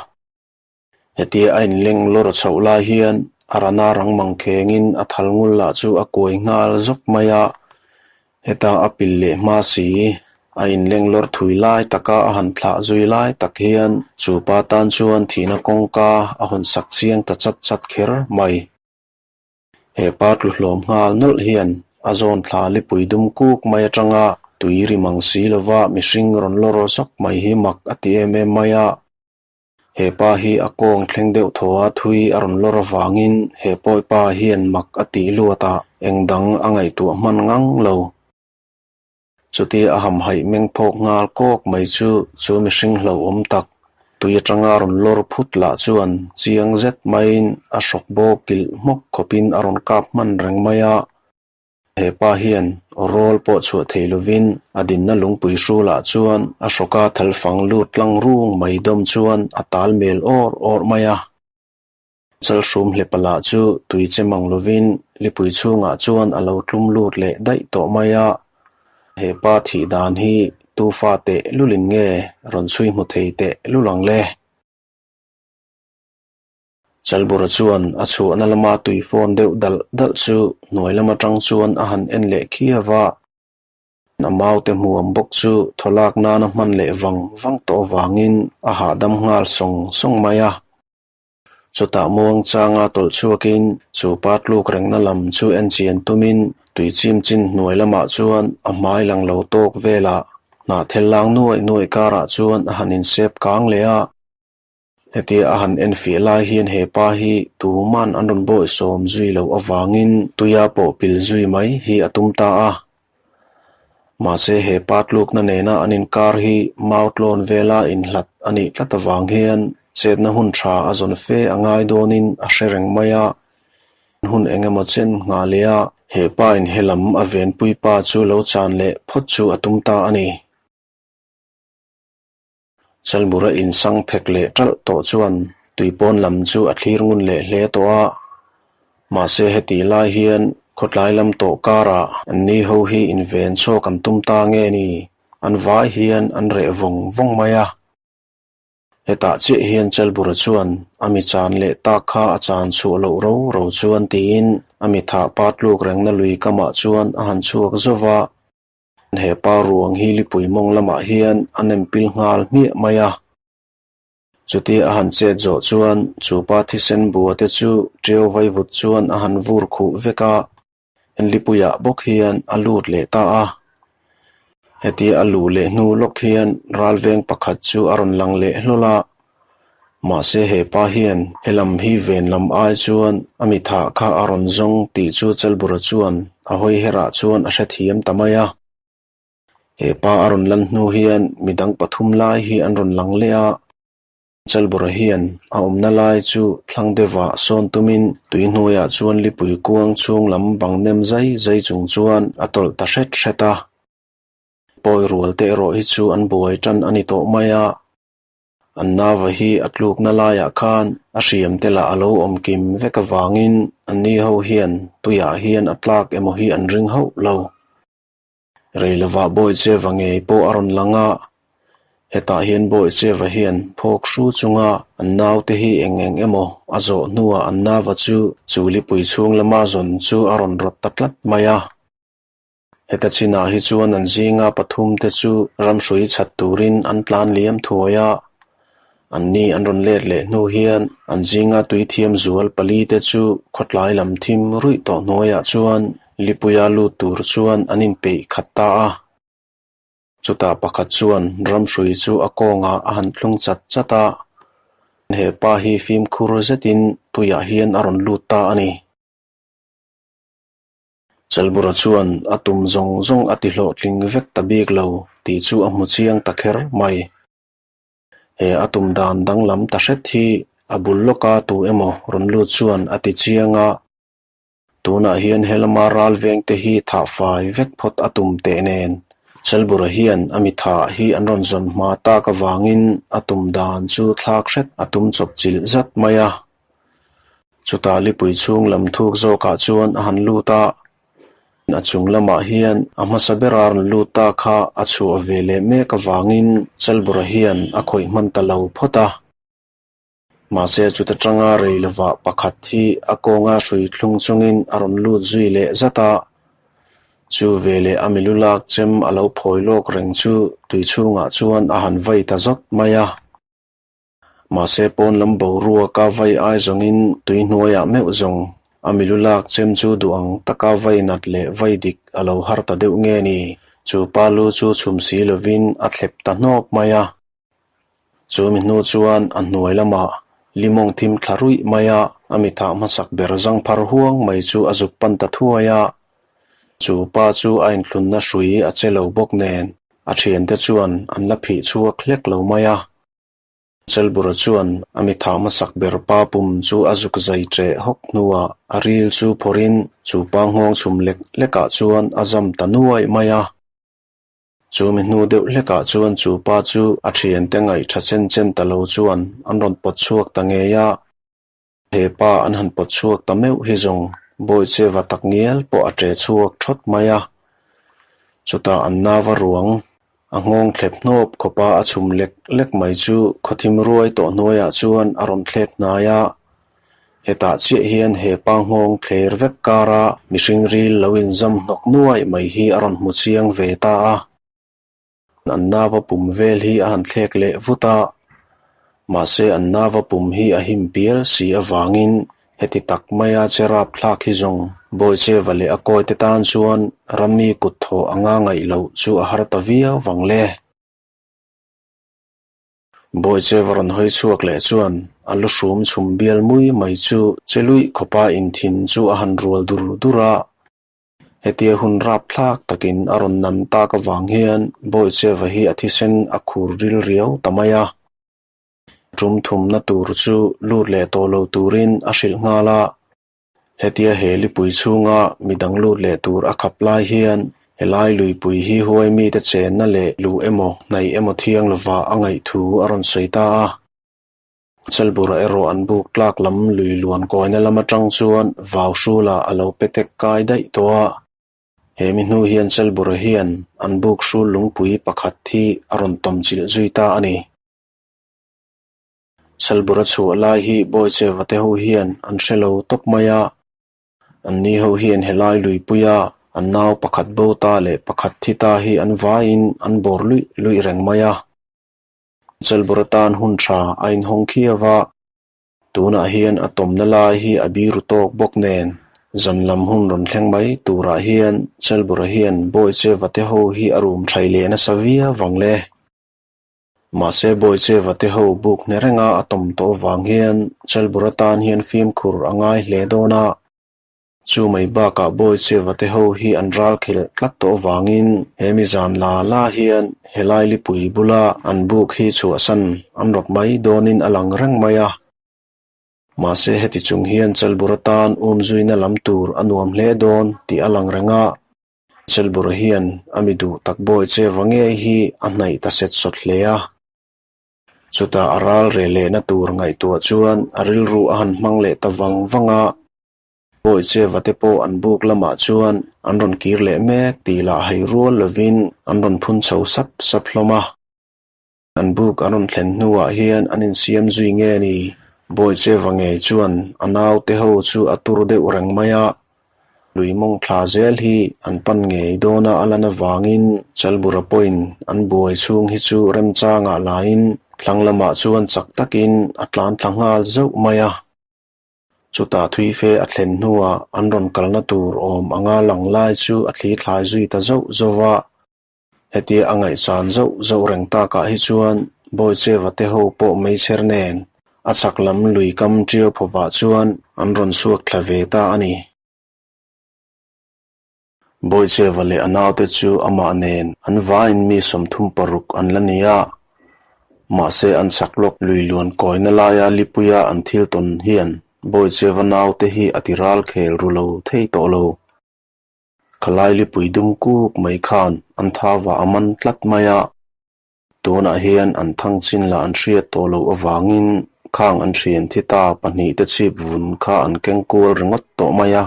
Hetia a inleng lawr chhoh lai hian a rana rang mang khengin a thal ngul lah chu a kuai nghal zawk mai a, heta a pil leh hma si, a inleng lawr thui lai taka a han thlah zui lai tak hian chu pa tan chuan thihna kawngka a hawn sak chiang ta chat chat kher mai. He pa tlu hlawm nghal nawlh hian a zawn thla lipui dum kuk mai atanga tui ri mang si lova mihring rawn lawr zawk mai hi mak a ti em em mai a. He pa hi a kawng thleng deuh thaw a thui a rawn lawr avangin he pawipa hian mak a tih luat a, eng dang a ngaihtuah hman ngang lo. Chutia a hamhaih meng phawk nghal kawk mai chu chu mihring hlauhawm tak, tui atanga rawn lawr phut lah chuan chiang zet maiin a hrawk bawk kilh hmawk khawpin a rawn kap hman reng mai a. He pa hian aw rawl pawh chhuah thei lovin a dinna lungpui hrulah chuan a hrawka thalfang lut tlang rung mai dawm chuan a tal mel awr awr mai a. Chalhrum hlepa lah chu tui che mang lovin lipui chhungah chuan a lo tlum lut leh daih tawh mai a. He pa thih dan hi tu fa teh lulin nge rawn chhui hmu thei teh lul ang le? Chalbura chuan a chhuahna lama tui fawn deuh dalh dalh chu hnuai lam atang chuan a han en leh khiau a. A maute hmuam bawk chu thaw lak nana hman leh vang vang tawh avangin a hahdam nghal sawng sawng mai a. Chutah muang changa tawlh chhuakin chu pa tluk rengna lam chu en chian tumin tui chim chin hnuai lamah chuan a hmai lang lo tawk velah hnahthel lang nuaih nuaih karah chuan a han insep kang leh a. Hetia a han enfiah lai hian he pa hi tuman an rawn bawihsawm zui loh avangin tuia pawh pil zui mai hi a tum ta a. Mahse he pa tlukna nena an inkar hi mau tlawn vela inhlat a nih tlat avang hian chetna hun tha a zawn fe a ngai dawnin a hre reng mai a. Hun eng emaw chen nghah leh a he pa in helam a venpui pa chu lo chan leh phawt chu a tum ta a ni. Chalmura insang phek leh ṭalh tawh chuan tuipawn lam chu a thlir ngun leh hle tawh a. Mahse hetih lai hian khawtlai lam tawh karah an ni ho hi inven chhuak an tum ta nge ni? An vai hian an reh vawng vawng mai a. Hetah chiah hian Chalbura chuan a mi chan leh tak kha a chan chhuah loh ro ro chuan tiin a mi thah pa tluk rengna lui kamah chuan a han chhuak zauh a. He pa ruang hi lipui mawng lamah hian a nem pil nghal hmiah mai a. Chutia a han chet zawh chuan chu pa thisen bua te chu ṭiau vaivut chuan a han vur khuh vek a, lipuiah bawk hian a lut leh ta a. Hetia a luh leh hnu lawk hian ralveng pakhat chu a rawn lang leh hlawl a. Mahse he pa hian he lam hi ven lam ai chuan a mi thah kha a rawn zawng tih chu Chalbura chuan a hawi herah chuan a hrethiam ta mai a. He pa a rawn lan hnu hian midang pathum lai hi an rawn lang leh a. Chalbura hian a awmna lai chu thlang deuhah sawn tumin tui hnuaiah chuan lipui kuang chhung lam bang nem zai zai chung chuan a tawlh ta hret hret a. Pawi rual te erawh hi chu an buai tan a ni tawh mai a. An nava hi a tlukna laiah khan a hriam te lah a lo awm kim vek avangin anni ho hian tuiah hian a tlak emaw hi an ring hauh lo. Rei lovah Bawicheva ngei pawh a rawn lang a, hetah hian Bawicheva hian phawk hru chunga an naute hi eng eng emaw a zawh hnuah an nava chu Chulipui chhung lama zawn chu a rawn rawt ta tlat mai a. Heta chinah hi chuan an zinga pathum te chu ramhrui chhat turin an tlan liam thuai a, anni an rawn let leh hnu hian an zinga tuithiam zual pali te chu khawtlai lam thim ruih tawh hnuaiah chuan lipuia lut tur chuan an inpeih khat ta a. Chutah pakhat chuan ramhrui chu a kawngah a han thlung chat chat a, he pa hi fimkhur zetin tuiah hian a rawn lut ta a ni. Chalbura chuan a tum zawng zawng a ti hlawhtling vek ta bik lo tih chu a hmu chiang ta kher mai. He a tum dan danglam ta hret hi a bul lawka tu emaw rawn lut chuan a ti chiang a. Tunah hian helama ral vengte hi thah fai vek phawt a tum teh nen Chalbura hian a mi thah hi an rawn zawn hma tak avangin a tum dan chu thlak hret a tum chawp chilh zat mai a. Chutah lipui chhung lam thuk zawkah chuan a han lut a, a chung lamah hian a hmasa bera rawn lut ta kha a chhuah ve leh mek avangin Chalbura hian a khawih hman ta lo phawt a. Mahse chuta tanga rei lovah pakhat hi a kawnga hrui thlung chungin a rawn lut zui leh zat a, chu veleh a milu lak chem a lo phawi lawk reng chu tui chhungah chuan a han vai ta zawt mai a. Mahse pawn lam boruaka vai ai zawngin tui hnuaiah meuh zawng A milu lak chem chu duh ang taka vai nat leh vai dik a lo har ta deuh nge ni, chu pa lu chu chhum si lovin a thlep ta hnawk mai a. Chu mi hnu chuan a hnuai lamah limawng thim thla ruih mai a, a mi thah hmasak ber zang phar huang mai chu a zuk pan ta thuai a. Chu pa chu a inthlunna hrui a che lo bawk nen a thiante chuan an la phih chhuak hlek lo mai a. Chelbura chuan a mi thah hmasak ber pa pum chu a zuk zai ṭeh hawk hnuah a ril chu phawrhin chu pa nghawng chhum lek lekah chuan a zam ta nuaih mai a. Chu mi hnu deuh hlekah chuan chu pa chu a thiante ngaih ṭha chen chen ta lo chuan an rawn pawt chhuak ta ngei a. He pa an han pawt chhuak ta meuh hi zawng Bawicheva tak ngial pawh a ṭe chhuak ṭhawt mai a. Chutah an nava ruang a nghawng thlep hnawp khawpa a chhum lek lek mai chu khawthim ruai tawh hnuaiah chuan a rawn thlek hnai a. Hetah chiah hian he pa nghawng thler vek kara mihring ril lo inzam hnawk nuaih mai hi a rawn hmu chiang ve ta a. An nava pum vel hi a han thlek leh vut a, mahse an nava pum hi a him pial si avangin heti tak maia che rapthlak hi zawng Bawicheva leh a kawite tan chuan rammi kut thawh anga ngaih loh chu a har ta viau vang le. Bawicheva rawn hawi chhuak leh chuan a lu hrum chhum bial mui mai chu che luih khawpa inthin chu a han rual dur dur a. Hetia hun rapthlak takin a rawn nan tak avang hian Bawicheva hi a thisen a khur ril riau ta mai a. Tum thumna tur chu lut leh tawh lo turin a hrilh nghal a. Hetia he lipui chhunga midang lut leh tur a khap lai hian helai luipui hi huai mite chenna leh luh emaw hnaih emaw thiang lova a ngaih thu a rawn sawi ta a. Chelbura erawh an buk tlak lam lui luan kawina lam atang chuan vau hrulah a lo pe tek kai daih tawh a. He mi hnu hian Chelbura hian an buk hrul lungpui pakhat hi a rawn tawm chilh zui ta a ni. Chelbura chhuah lai hi Bawicheva te ho hian an hre lo tawp mai a. Anni ho hian helai luipuia an nau pakhat bo ta leh pakhat thi ta hi an vaiin an bawr luih luih reng mai a. Chelbura tan hun tha a inhawng khiau a, tunah hian a tawmna lai hi a biru tawk bawk nen zan lam hun rawn thleng mai turah hian Chelbura hian Bawicheva te ho hi a rum thai leh nasa viau vang le. Mahse Bawicheva te ho buk hne renga a tawm tawh vang hian Chelbura tan hian fimkhur a ngai hle dawn a. Chu mai bakah Bawicheva te ho hi an ral khelh tlat tawh avangin he mi zan la la hian helai lipui bula an buk hi chhuahsan an rawt mai dawnin a lang reng mai a. Mahse heti chung hian Chalbura tan umzuina lam tur a nuam hle dawn tih a lang reng a. Chalbura hian a mi duh tak Bawicheva ngei hi a hnaih ta set sawt hle a. Chutah a ral reh lehna tur ngaihtuah chuan a rilru a han hmang leh ta vang vang a. Bawicheva te pawh an buk lamah chuan an rawn kir leh mek tih lah hai rual lovin an rawn phun chho sap sap hlawm a. An buk an rawn thlen hnuah hian an insiam zui nge ni? Bawicheva ngei chuan a naute ho chu a tur deuh reng mai a. Lui mawng thla zel hi an pan ngei dawna a lan avangin Chalbura pawhin an buai chhung hi chu remchangah laiin thlang lamah chuan chak takin a tlan thla nghal zauh mai a. Chutah thuife a thlen hnuah an rawn kalna tur awm anga lang lai chu a thli thlai zui ta zauh zauh va. Hetia a ngaihsan zauh zauh reng takah hi chuan Bawicheva te ho pawh meichher nen a chhak lam lui kam ṭiau phawvah chuan an rawn chhuak thla ve ta a ni. Bawicheva leh a naute chu amah nen an vaiin mi 36 an la ni a, mahse an chhak lawk lui luan kawina laia lipuia an thil tawn hian Bawicheva naute hi a ti ral khel ru lo thei tawh lo. Khalai lipui dum kuk mai khan an thauah a man tlat mai a, tunah hian an thang chin lah an hriat tawh loh avangin khang an thian thi ta pahnihte chhip vun kha an keng kual ringawt tawh mai a.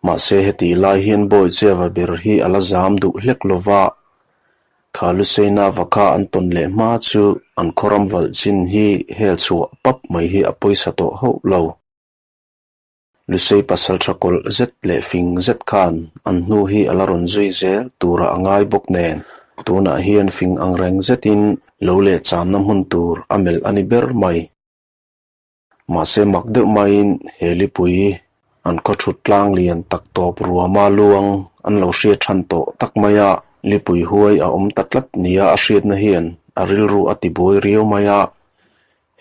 Mahse hetih lai hian Bawicheva ber hi a la zam duh hlek lo va, kha Luseina va kha an tawn leh hma chu an khawram valh chin hi hel chhuah pap mai hi a pawisa tawh hauh lo. Lusei pasal tha kawlh zet leh fing zet khan an hnu hi a la rawn zui zel tura a ngai bawk nen tunah hian fing ang reng zetin lo leh channa hmun tur a melh a ni ber mai. Mahse mak deuh maiin he lipui An khaw thut tlang lian tak tawp ruama luang an lo hriat than tawh tak mai a, lipui huai a awm ta tlat nia a hriatna hian a rilru a tibuai riau mai a.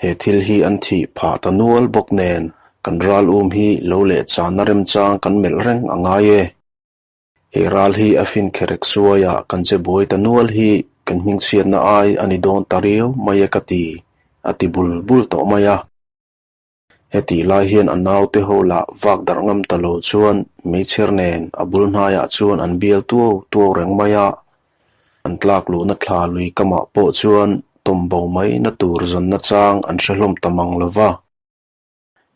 He thil hi an thih phah ta nual bawk nen kan ral um hi lo leh chana remchang kan melh reng a ngai e. He ral hi a fin kherek suaia kan che buai ta nual hi kan hmingchhiatna ai a ni dawn ta riau mai e ka ti, a ti bul bul tawh mai a. Hetih lai hian a naute ho lah vak darh ngam ta lo chuan meichher nen a bul hnaiah chuan an bial tuau tuau reng mai a. An tlak luhna thla lui kamah pawh chuan tawm bo mai na tur zanna chang an hre hlawm ta mang lo va.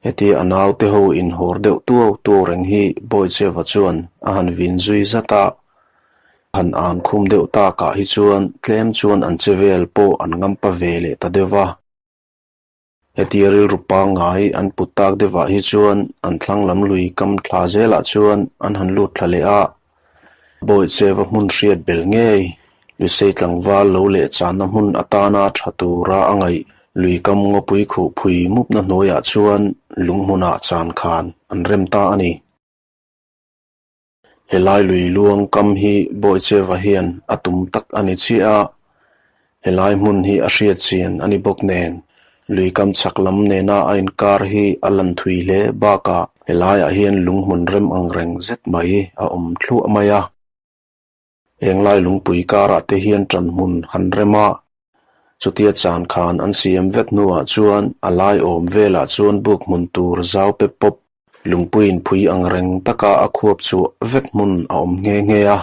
Hetia a naute ho inhawr deuh tuau tuau reng hi Bawicheva chuan a han vin zui zat a, han an khum deuh takah hi chuan tlem chuan an che vel pawh an ngampa ve leh ta deuh va. Hetia rilru pangngai an put tak deuhah hi chuan an thlang lam lui kam thla zelah chuan an han lut thla leh a, Bawicheva hmun hriat bel ngei Lusei tlangval lo leh channa hmun atana tha tura a ngaih lui kam ngawpui khuh phui mupna hnuaiah chuan lung hmunah chan khan an rem ta a ni. Helai lui luang kam hi Bawicheva hian a tum tak a ni chiah a, helai hmun hi a hriat chian a ni bawk nen lui kam chhak lam nena a inkar hi a lan thui hle bakah helaiah hian lung hmun rem ang reng zet mai a awm thluah mai a. Henglai lungpui karah te hian ṭan hmun han rem a, chutia chan khan an siam vek hnuah chuan a lai awm velah chuan buk hmun tur zau pe pawp lungpuiin phui ang reng taka a khuap chhuah vek hmun a awm nghe nghe a.